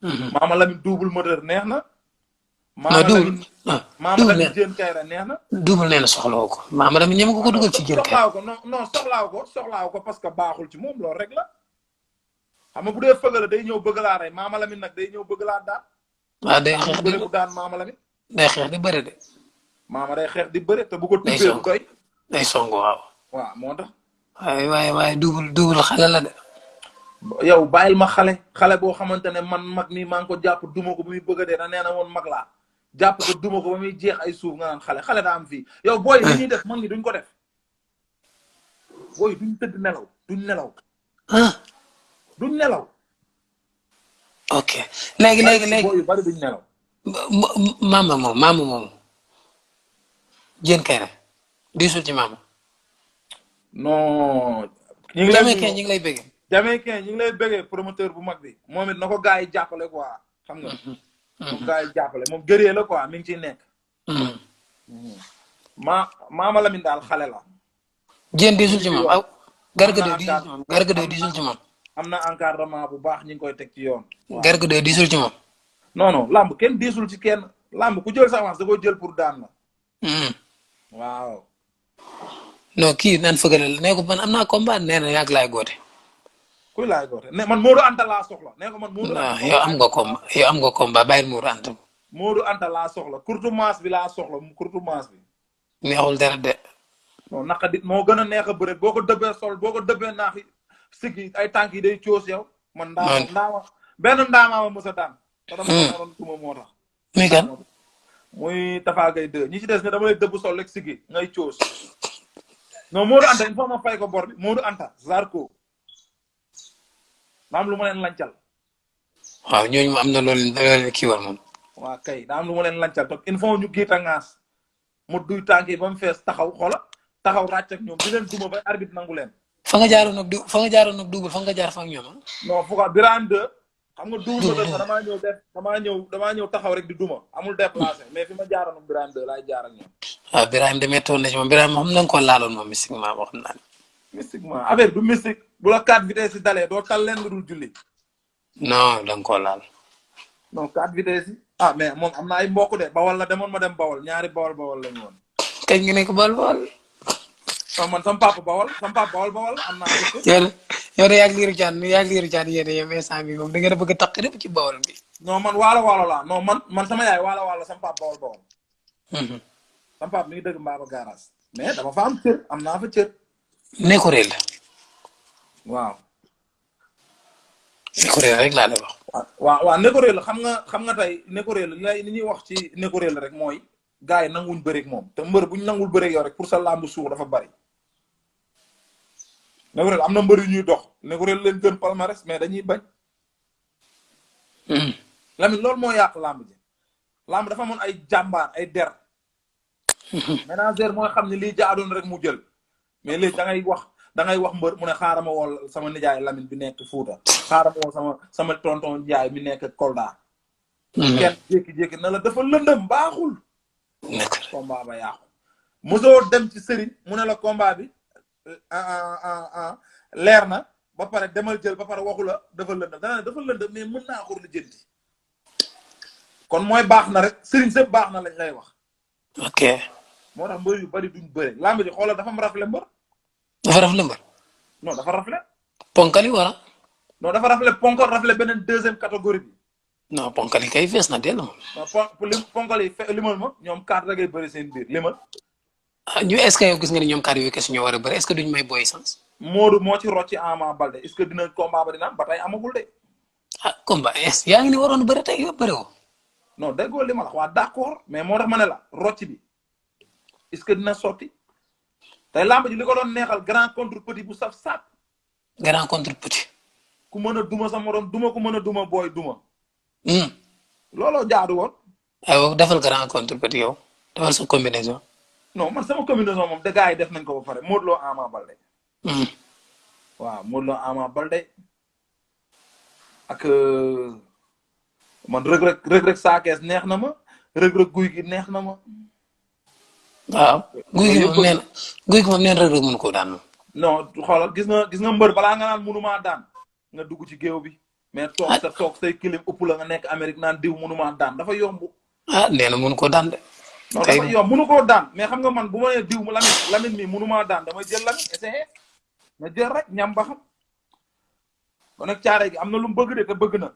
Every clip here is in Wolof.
Maama Lamine double moteur neex na. non Maama double Lamine ah Maama double Lamine nee Diène Kaïré neex na. double nee na soxlawu ko Maama Lamine ñeme ko ah ko non dugal ci jën kay. soxlaaw ko non soxlaaw ko parce que baaxul ci moom loolu rek la. xam nga bu dee fëgg la day ñëw bëgg laa rey Maama Lamine nag day ñëw bëgg laa daan. waaw day xeex di bëre bu daan Maama Lamine. day xeex di bëre de. Maama day xeex di bëre te bu ko day tubbee song du doy. day song waaw. waaw moo tax. waaye double xale la de. yow bàyyil ma xale boo xamante ne man mag mi maa ngi ko jàpp duma ko ba muy bëgg a dee da nee na woon mag laa jàpp ko duma ko ba muy jeex ay suuf nga naan xale daa am fii yow booy li ñuy def mag ñi duñ ko def booy duñ tëdd nelaw duñ nelaw. duñ nelaw. ok léegi booy yu bari duñ nelaw. maama moom Diène Kaïré diisul ci maama. non. ñu ngi lay bëgg. Jamaïcain ñu ngi lay bëggee promoteur bu mag bi moom it na ko gars yi jàppale quoi xam nga. na ko gars yi jàppale moom gëree la quoi mi ngi ciy nekk. Maama Lamine daal xale la. Diène diisul ci moom aw. Garga de diisul ci moom. am na encadrement bu baax ñu ngi koy teg ci yoon. Garga de diisul ci moom. non lamb kenn diisul ci kenn lamb ku jël sa avance da ko jël pour daan la. waaw. non kii naan fëgale la nee ko man am naa combat nee na yàgg laay goote. kuy laay goote ne man Modou Anta laa soxla nee ko man. Modou Anta yow am nga combat bàyyil Modou Anta. Modou Anta laa soxla courte masse bi laa soxla courte masse bi. neexul dara de. non naka dit moo gën a neex a bëre boo ko dëbbee sol boo ko dëbbee naax sigi ay tànk yi day coos yow. man ndaama benn ndaamaa ma mos a daan. te dama ko naroon tuma moo tax. muy kan. muy Tafa Gueye 2 ñi ci des ne dama lay dëbb sol rek sigi ngay coos. non Modou Anta il faut ma fay ko bor bi Modou Anta Zarko. daa am lu ma leen lancal. waaw ñooñu mu am na loolu kii war moom. waaw kay daa am lu ma leen lancal te il faut ñu giita ngaas mu duy tànk yi ba mu fees taxaw taxaw ràcc ak ñoom di leen duma ba arbitre nangu leen. fa nga jaaroon nag double fa nga jaar fa ak ñoom ah. non fu ko Birane 2 xam nga double ba damaa ñëw taxaw rek di duma amul déplacé mais fi ma jaaroon ak Birane 2 laay jaar ak ñoom. waaw Birame de méttoon na ci moom Birame moom xam na nga koo laaloon moom mystiquement boo xam naa ne. mystiquement affaire du mystique bu la 4 vitesses yi dalee doo tal leen lu dul julli. non da nga koo laal. non 4 vitesses yi. mais moom am na ay mbokk de bawal la demoon ma dem bawal ñaari bawal lañu woon. kañ nga nekk bawal. non man sama papa bawal am naa. yow de yàgg liiru caan yéen a yem instant bi moom da ngeen a bëgg a taq lépp ci bawal bi. non man waalo laa non man sama yaay waalo sama papa bawal. sama papa mi ngi dëgg Mbaba garage. mais dama fa am cër am naa fa cër. Neko réel. waaw. Neko réel rek laa lay wax. waaw Neko réel xam nga tey Neko réel li ñuy wax ci Neko réel rek mooy. gars yi nanguwuñ bëreeg moom te mbër buñ nangul bëreeg yow rek pour sa làmb suux dafa bari. Neko réel am na mbër yu ñuy dox Neko réel leen gën palmarès mais dañuy bañ. Lamine loolu moo yàq làmb ji. làmb dafa amoon ay jàmbaar ay der. ménagère mooy xam ne lii jaadoon rek mu jël. mais léegi da ngay wax mbër mu ne xaaral ma woo sama nijaay Lamine bi nekk Fuuta xaaral ma woo sama tonton Ndiaye mi nekk Kolda. kenn jékki-jékki na la dafa lëndëm baaxul. combat ba yàqu. mosoo dem ci sëriñ mu ne la combat bi leer na ba pare demal jël ba pare waxu la dafa lëndëm dana ne dafa lëndëm mais mën naa ko lijjanti. kon mooy baax na rek sëriñ sëpp baax na lañ lay wax. ok. moo tax mbër yu bari duñ bëre lamb ji xoolal dafa am rafle mbër. dafa rafle mbër. non dafa rafle. ponkali wala. non dafa rafle ponkal rafle beneen deuxième catégorie bi. non ponkali kay fees na dell moom. non ponkal yi limal ma ñoom 4 da ngay bëri seen biir limal. ñu est-ce que yow gis nga ni ñoom 4 yooyu kese ñoo war a bëri est-ce que duñ may boy sens. Modou moo ci rocci Ama Baldé est-ce que dina combat ba dina am ba tey amagul de. combat yaa ngi ni waroon bëri tey yow bëri woo. non déggoo li ma la wax d'accord mais moo tax ma ne la rocci bi est-ce que dina sotti tey lamb ji li ko doon neexal grand contre petit bu saf sap. grand contre petit. ku mën a duma sa morom duma ku mën a duma booy duma. looloo jaadu woon. aywa defal grand contre petit yow defal sa combinaison. non man sama combinaison moom de gars yi def nañ ko ba pare Modou Lo Ama Baldé. waaw Modou Lo Ama Baldé ak man rëg-rëg saakees neex na ma rëg-rëg guy gi neex na ma. waaw guy gi moom neen rëg-rëg mënu ko daan moom. non xoolal gis nga mbër balaa nga naan mënumaa daan nga dugg ci géew bi mais toog say kilim ëpp la nga nekk Amérique naan diw mënuma daan dafa yomb. ah nee na mënu ko daan de. non dafa yomb mënu koo daan mais xam nga man bu ma nee diw mu Lamine mi mënuma daan damay jël Lamine essayé ma jël rek ñam ba xam kon nag caare gi am na lu mu bëgg de te bëgg na.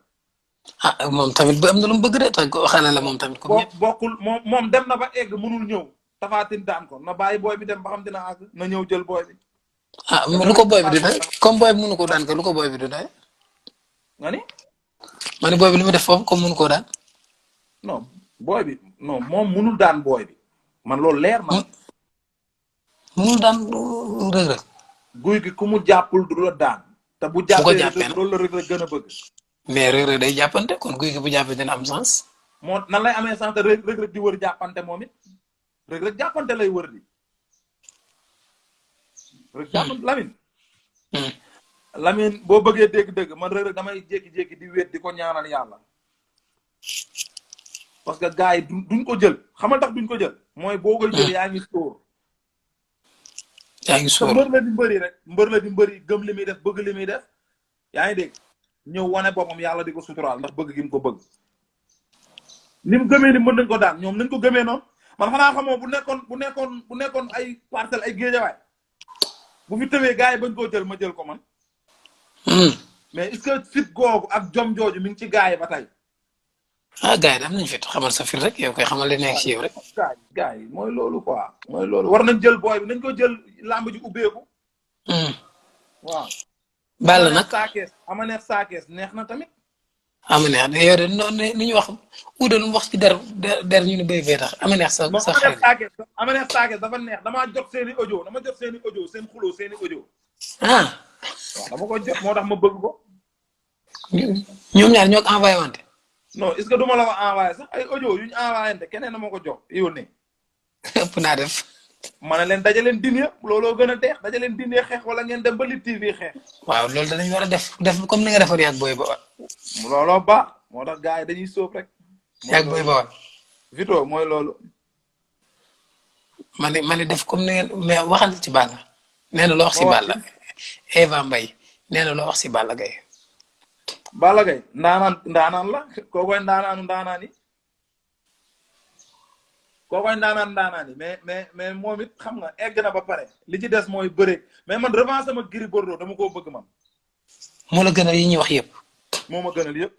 ah moom tamit am na lu mu bëgg de te xale la moom tamit. comme ñëpp bokkul moom dem na ba egg mënul ñëw tafaatin daan ko na bàyyi booy bi dem ba xam dina àgg na ñëw jël booy bi. ah lu ko booy bi di doy comme booy bi mënu ko daan ko lu ko booy bi di doy. nga ni. ma ne booy bi li mu def foofu comme mënu koo daan. non booy bi non moom mënul daan booy bi man loolu leer na. mënul daan Reug Reug. guy gi ku mu jàppul du la daan. te bu jàppee loolu la Reug Reug gën a bëgg. mais Reug Reug day jàppante kon guy gi bu jàppee dina am sens. moo nan lay amee sens te Reug Reug di wër jàppante moom it Reug Reug jàppante lay wër di. Reug jàppante Lamine. Lamine boo bëggee dégg-dégg man Reug Reug damay jékki-jékki di wéet di ko ñaanal yàlla. parce que gars yi duñ ko jël xamal tax duñ ko jël. mooy boo koy jël yaa ngi sóor. yaa ngi sóor mbër la di mbëri rek mbër la di mbëri gëm li muy def bëgg li muy def yaa ngi dégg ñëw wane boppam yàlla di ko suturaal ndax bëgg gi mu ko bëgg. ni mu gëmee ni mën nañ ko daan ñoom nañ ko gëmee noonu man xanaa xamoo bu nekkoon ay parcelle ay géejawaay bu fi tëwee gars yi bañ koo jël ma jël ko man. mais est-ce que fit googu ak jom jooju mi ngi ci gars yi ba tey. ah gars yi am nañu fit xamal sa fit rek yow koy xamal li nekk ci yow rek. gars yi mooy loolu quoi mooy loolu war nañ jël booy bi nañ ko jël làmb ji ubbeeku. waaw. Balla nag ama neex saakees neex na tamit. ama neex yow de noonu ni ñu wax Oudé lu mu wax ci der ñu ne béy bee tax ama neex sa xarit. ama neex saakees dafa neex damaa jot seeni audio seen xuloo seeni audio. ah. waaw dama ko jot moo tax ma bëgg ko. ñoom ñaar ñoo ko envoyé wante. non est-ce que du ma la ko envoyé sax ay audio yu ñu envoyé te keneen na ma ko jox yónnee. ëpp naa def. ma ne leen dajaleen din yëpp looloo gën a deex dajaleen din yëpp xeex wala ngeen dem ba Lutte TV xeex. waaw loolu danañ war a def comme ni nga defoon yàgg booy ba. looloo baax moo tax gars yi dañuy sóob rek. yàgg booy ba. Vito mooy loolu. ma ne def comme ni ngeen mais waxal ci Balla. nee na loo wax si Balla. Eva Mbaye nee na loo wax si Balla Gaye. Balla Gaye ndaanaan la kookoy ndaanaan yi. kookoy ndaanaan yi mais moom it xam nga egg na ba pare li ci des mooy bëre mais man revanche sama Gris Bordeaux dama koo bëgg man. moo la gënal yi ñuy wax yëpp. moo ma gënal yëpp.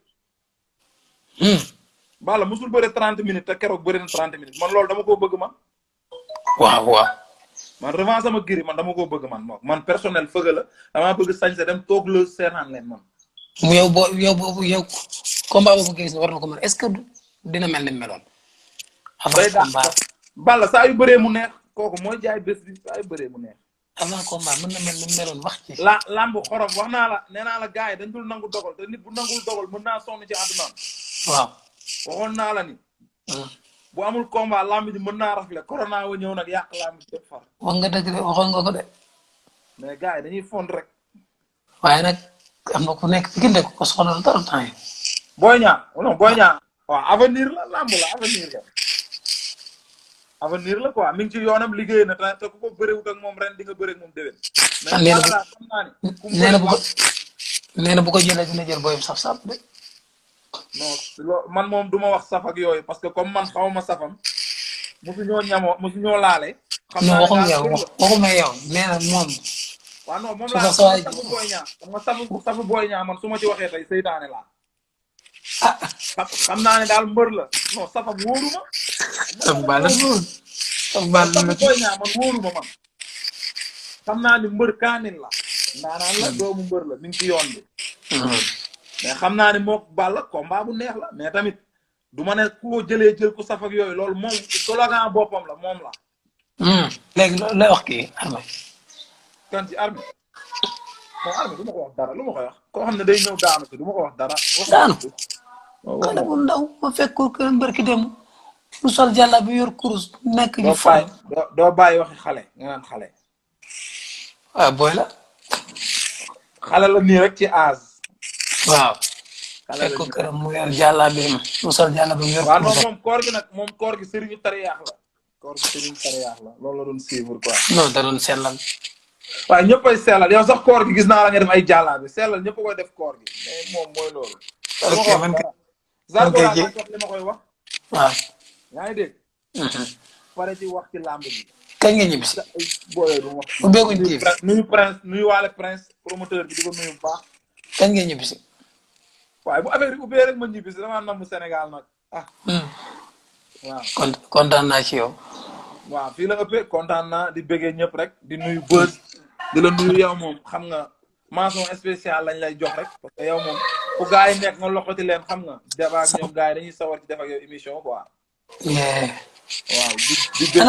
Balla musul bëre 30 minutes te keroog bëre na 30 minutes man loolu dama koo bëgg man. waaw. man revanche sama Gris man dama koo bëgg man personnel fëgg la damaa bëgg sañse dem toog la seetaan leen man. yow combat boobu gis war na ko mën est-ce que dina mel ni meloon. avant combat Balla saa yu bëree mu neex kooku mooy jaay bés bi saa yu bëree mu neex. avant combat mën na mel ni meloon wax ci. lamb xorom wax naa la nee naa la gars yi dañ dul nangu dogal te nit bu nangul dogal mën naa sonn ci àddunaam. waaw. waxoon naa la ni. bu amul combat lamb ji mën naa rafle corona wa ñëw nag yàq lamb ji def far. wax nga dëgg de waxoon nga ko de. mais gars yi dañuy fond rek. waaye nag am na ku nekk fi gën ko soxla na trop temps yi. Boy Niang non Boy Niang waaw avenir la lamb la avenir la quoi mi ngi ci yoonam liggéey na te ku ko bëriwut ak moom ren di nga bëri ak moom déwén. nee na bu ko jëlee dina jël booyam saf-saf de. non man moom du ma wax saf ak yooyu parce que comme man xaw ma safam mosu ñoo laale. xam naa waxuma yow nee na moom. waaw non moom laa safu Boy Niang xam nga safu Boy Niang man su ma ci waxee tey seytaane laa. xam naa ne daal mbër la non safam wóoruma. safu Balla safu Boy Niang man wóoruma man. xam naa ni mbër kaanin la. ndaanaan la doomu mbër la mi ngi ci yoon bi. mais xam naa ne mook Balla combat bu neex la mais tamit du ma ne koo jëlee jël ko saf ak yooyu loolu moom slogan boppam la moom la. léegi loolu lay wax kii Armé. kan ci Armé. bon Armé du ma ko wax dara lu ma koy wax koo xam ne day ñëw daanu ci du ma ko wax dara. daanu. xale bu ndaw ma fekk ko kër mbërki dem mu sol jàlla bi yor kurus nekk ñu fay. doo bàyyi waxi xale nga naan xale. waaw booy la. xale la nii rek ci âge. waaw. fekk ko kër mu yor jàlla bi mu sol jàlla bi yor kurus. waaw non moom koor gi nag moom koor gi sëriñu tariyaax la. koor gi sëriñu tariyaax la loolu la doon suivre quoi. non da doon sellal. waaye ñëppay sellal yow sax koor gi gis naa la nga def ay jàllaabe sellal ñëpp koy def koor gi mais moom mooy loolu. ok man kay Zarko laa ji wax li ma koy wax. waaw. yaa ngi dégg. pare ci wax ci làmb bi. kañ nga ñibbi si. ay booyee du wax. ubbeekuñ TV nuyu prince nuyu waale prince promoteur bi di ko nuyu bu baax. kañ nga ñibbi si. waaye bu affaire yi ubbee rek ma ñibbi si damaa namm Sénégal nag ah. waaw kontaan naa ci yow. waaw fii la ëppee kontaan naa di bëggee ñëpp rek di nuyu bës di la nuyu yow moom xam nga mention spéciale lañ lay jox rek parce que yow moom fu gars yi nekk nga loxoti leen xam nga débat ak ñoom gars yi dañuy sawar ci def ak yow émission quoi. waaw di bëggee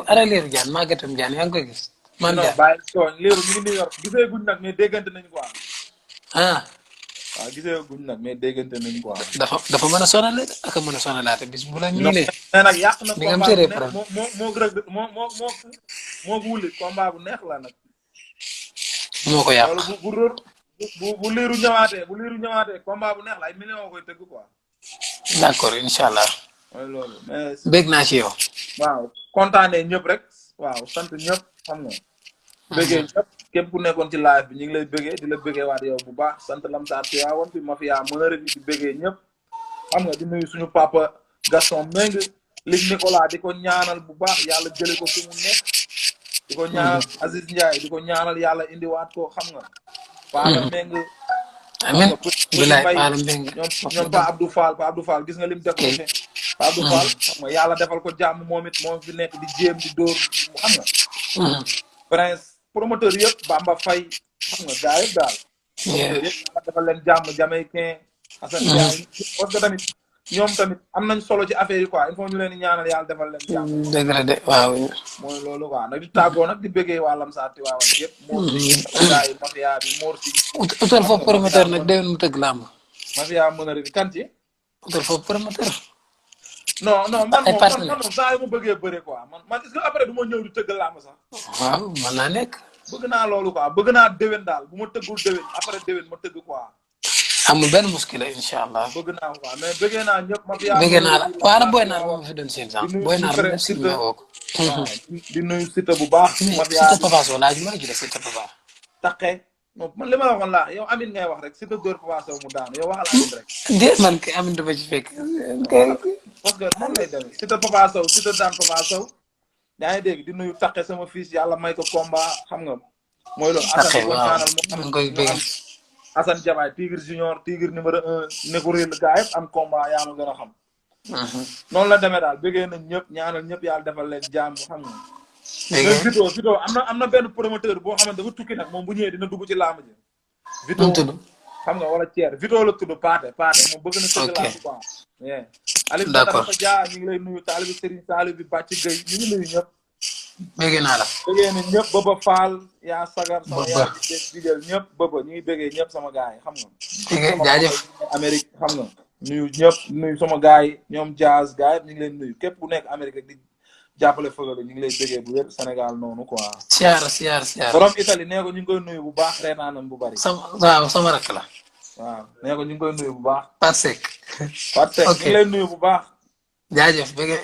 ana leeru jaan Magatam Jaan yaa ngi koy gis. man non bàyyi tooñ leeru ñu ngi New York gisee guñ nag mais déggante nañ quoi. waaw gisee guñ nag mais déggante nañ quoi. dafa mën a sonale ak a mën a sonalaate bis bu la miinee. mais nag yàq na combat bu neex moo wuli combat bu neex la nag. moo ko yàq loolu bu liiru ñëwaatee combat bu neex la ay millions koy tëgg quoi. d'accord incha allah. mooy loolu mais. bég naa ci yow. waaw kontaanee ñëpp rek waaw sant ñëpp xam nga. bëggee ñëpp képp ku nekkoon ci live bi ñu ngi lay bëggee di la bëggee waat yow bu baax sant Lamsaar Tivaouane fi mafia mënër bi di bëggee ñëpp. xam nga di nuyu suñu papa Gaston Mbengue Luc Nicolas di ko ñaanal bu baax yàlla jëlee ko fi mu nekk. di ko ñaanal Aziz Ndiaye di ko ñaanal yàlla indiwaat ko xam nga. Paala Mbengue. amiin bilaay Paala Mbengue ñoom Pa Abdou Fall gis nga lim def ko fi. Pa Abdou Fall xam nga yàlla defal ko jàmm moom it moo fi nekk di jéem di dóor xam nga. Prince promoteur yëpp Bamba Faye xam nga gars yëpp daal. promoteur yëpp yàlla defal leen jàmm Jamaïcain. Assane Ndiaye parce que tamit ñoom tamit am nañ solo ci affaire yi quoi il faut ñu leen di ñaanal yàlla defal leen jàmm. dëgg la de waaw. mooy loolu quoi nag di tàggoo nag di bëggee waa Lamsaar Tivaouane yëpp. Mor si gars yi mafia bi Mor si. utal foofu promoteur nag déwén mu tëgg làmb. mafia mën a rëdd kan ci. utal foofu promoteur. non man moom saa yu ma bëggee bëre quoi man est-ce que après du ma ñëw di tëgg làmb sax. waaw mën naa nekk. bëgg naa loolu quoi bëgg naa déwén daal bu ma tëggul déwén après déwén ma tëgg quoi. amul benn muskila incha allah. bëgg naa quoi mais bëggee naa ñëpp mafia. bëggee naa la waaw ana Boy Naar moom fi doon seen genre Boy Naar moom si ma woo ko. di nuyu Siteu bu baax. mafia Siteu Papa Sow laaj ma la jëlee Siteu Papa. taqe non man li ma la waxoon laa yow Amine ngay wax rek Siteu dóor Papa Sow mu daanu yow waxal Amine rek. déet man kay Amine dafa ci fekk. parce que noonu lay demee Siteu Papa Sow Siteu daan Papa Sow. yaa ngi dégg di nuyu taqe sama fils yàlla may ko combat xam nga. mooy loolu taqe waaw mu ngi koy bëgg. Assane Diabaye Tigre Junior Tigre numéro 1 Négouril gaa yëpp am combat yaa ma gën a xam. noonu la demee daal bëggee nañ ñëpp ñaanal ñëpp yàlla defal leen jàmm xam nga. Vito am na benn promoteur boo xamante dafa tukki nag moom bu ñëwee dina dugg ci làmb ji. Vito xam nga wala Thier Vito la tudd Paate moom bëgg na tëgg làmb quoi. Aliou dafa jaar ñu ngi lay nuyu taalibi Serigne Saliou bi Bàcc Gueye ñu ngi nuyu ñëpp. bëggee naa la. bëggee nañ ñëpp Baba Fall yaa sagar sama yaa digel ñëpp Baba ñu ngi bëggee ñëpp sama gars yi xam nga. jaajëf Amérique xam nga nuyu ñëpp nuyu sama gars yi ñoom Jazz gars yi ñu ngi leen nuyu képp ku nekk Amérique di jàppale Feugeuleu ñu ngi lay bëggee bu wér Sénégal noonu quoi. siyaar borom Italie nee ko ñu ngi koy nuyu bu baax reenaanam bu bari. sama rakk la. waaw nee ko ñu ngi koy nuyu bu baax. Patsek. ñu ngi lay nuyu bu baax. jaajëf bëggee.